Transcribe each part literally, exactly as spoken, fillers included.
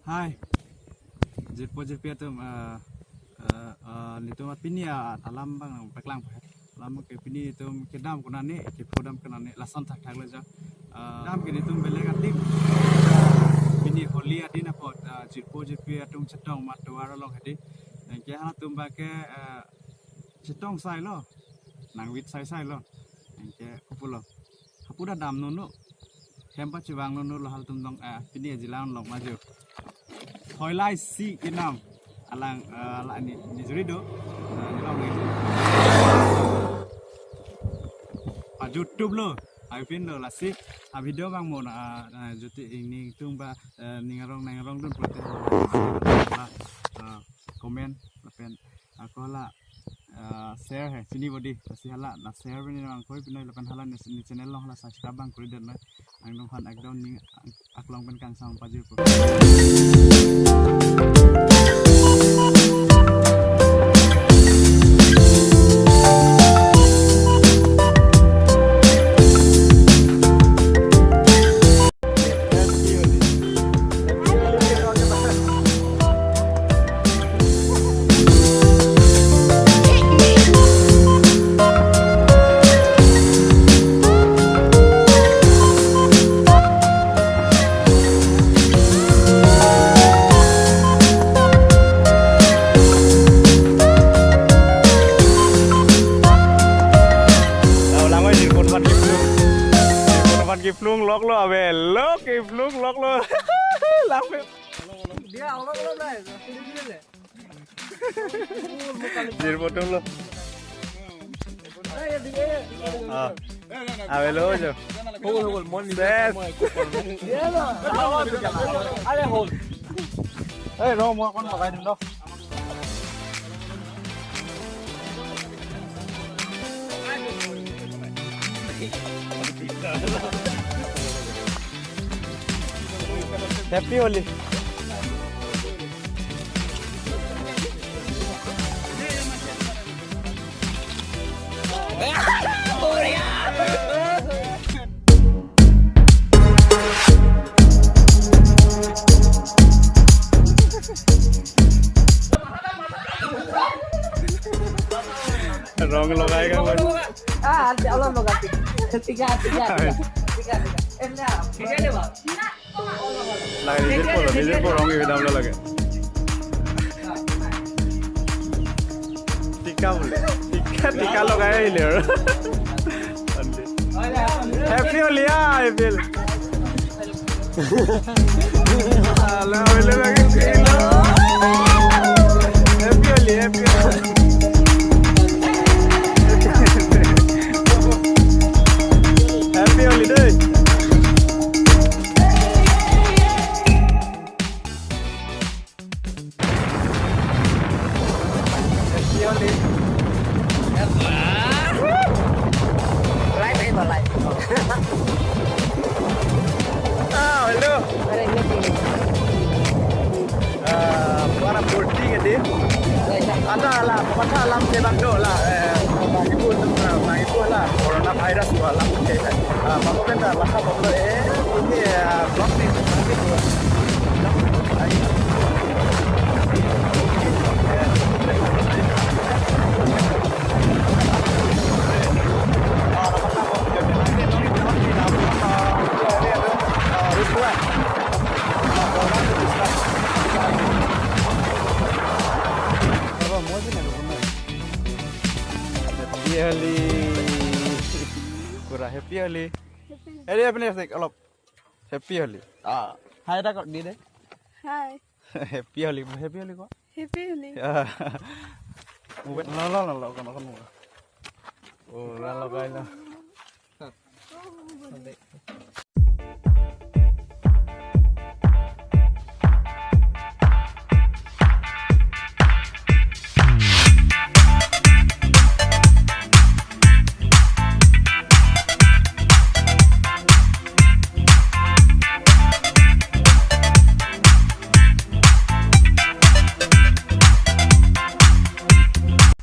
Hai. Jirpo jirpi atum, eh, eh, eh, netum apini a-, alam abang nangpaklang pa. Alam ke pini netum kedam konane, kephodam konane, lason thakthak le jo. Eh, kedam ke netum belek adim. Pini Holi adin apot, eh, jirpo jirpi atum chetong amat tovar along hedi. Anke halatum abang ke, eh, chetong sailo. Nangvit sai sailo. Anke kopulo. Hapu ta damnon lo. Hem pachevangnon lo halatum dong, eh, pini ajilang long maju. Hoilai si inam. Alang, eh, la ni, ni juri do. Eh, ni long ni. Pa YouTube lo. Hai pin lo lasi. A video abang mo na, eh, eh, juti netum ba, eh, ning arong nang arongdun pulote. Eh, comment, lapen ako la, eh, share he, chini bodi, lasi hala, la share pini nang koi pini lapen hala ni, ni channel along hala subscribe abang kori den na. Angdong han ekdom ning aklong pen kangsam pajirpo. Langoi jirpo aphan kiplung. Jirpo aphan kiplung loklo ave. Lo kiplung loklo. Langoi. Dia, Allah, Allah, Allah. Jirpo atum lo. Ah. Avelo jo. Hol, hol, mon ni. Ses. Are hol. Eh, ro, mo kon lagai dun do. Happy Holi. Rong logai ka. Ah, nanti Allah mau ganti. Tiga, tiga, tiga. Tiga, tiga. Eh, enggak. Tiga deh, Bang. Lagi di Jirpo lo, di Jirpo rong ibi damlo lagi. Tika bole. Tika, tika logai le. Happy Holi, ah, Happy Holi. Hala, hala, lagi silo. Happy Holi, Happy Holi. Happy Holi dei. Happy Holi. Live itu, live. Ah, hello. Ah, para boarding ini. Ada la, pemata alam ke bang do la, eh, bang ibu, bang ibu la, corona virus ko alam ke. Ah, bang ibu kan dah, masa bang ibu, eh, ini, eh, block ni, block ni. Happy Holi. Pura Happy Holi. Happy. Ere apni sek olop. Happy Holi. Ah. Hai ta kok di de. Hai. Happy Holi, Happy Holi ko? Happy Holi. Ya. Mobile lo, lo, lo, lo, kono, kono. Oh, lo, lo, lo.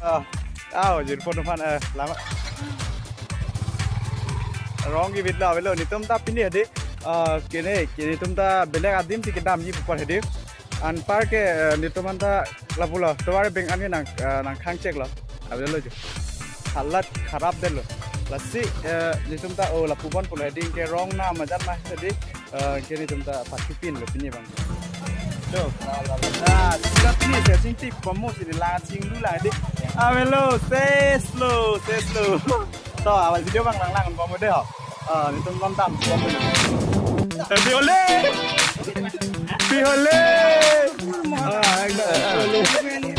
Ah, ah, jirpo atum aphan, eh, lama. Rong kevit lo avelo, netum ta pini hedi, ah, kene, kene netum ta belek adim si kedamji pu apor hedi. Anparke, eh, netum anta lapulo, tovar bank an ke nang, eh, nangkhang cheklo. Avelo jo. Halat kharap detlo. Lasi, eh, netum ta, oh, lapu bon pulo, heading ke rong na majan ma tadi, eh, ke netum ta pathipinlo pini abang. Jo. La, la, la, la. Sila pini se sing tik pamu sini la sing lu la di. Avelo, ses lo, ses lo. To, awal video abang lang lang pamu de ho. Ah, netum nonton pamu. Happy Holi! Happy Holi! Ah, ekdom. Happy Holi!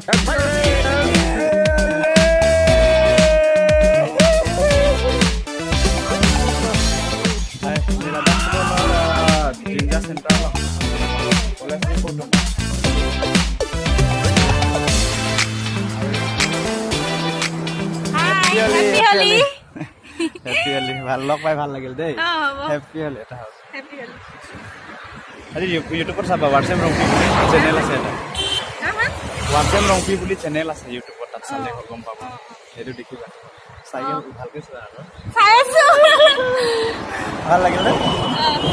Happy Holi! Hai, ini ladak tuh, eh, Jinja Center lah. Boleh sih, foto. Hai, Happy Holi, Happy Holi. Happy Holi। Happy Holi। ভাল লগ পাই ভাল লাগিল দেই। অ, হ'ব। Happy Holi এটা হওক। Happy Holi। আজি ইউ-, YouTubeত চাবা, Warsem Rongpi বুলি চেনেল আছে এটা। হা, হা? Warsem Rongpi বুলি চেনেল আছে YouTubeত, তাত চালে অ। গম পাব। অ, অ। সেইটো দেখিবা। চাই অ। কিনে ভালকে চোৱা আৰু। চাই আছো। ভাল লাগিল নে? অ।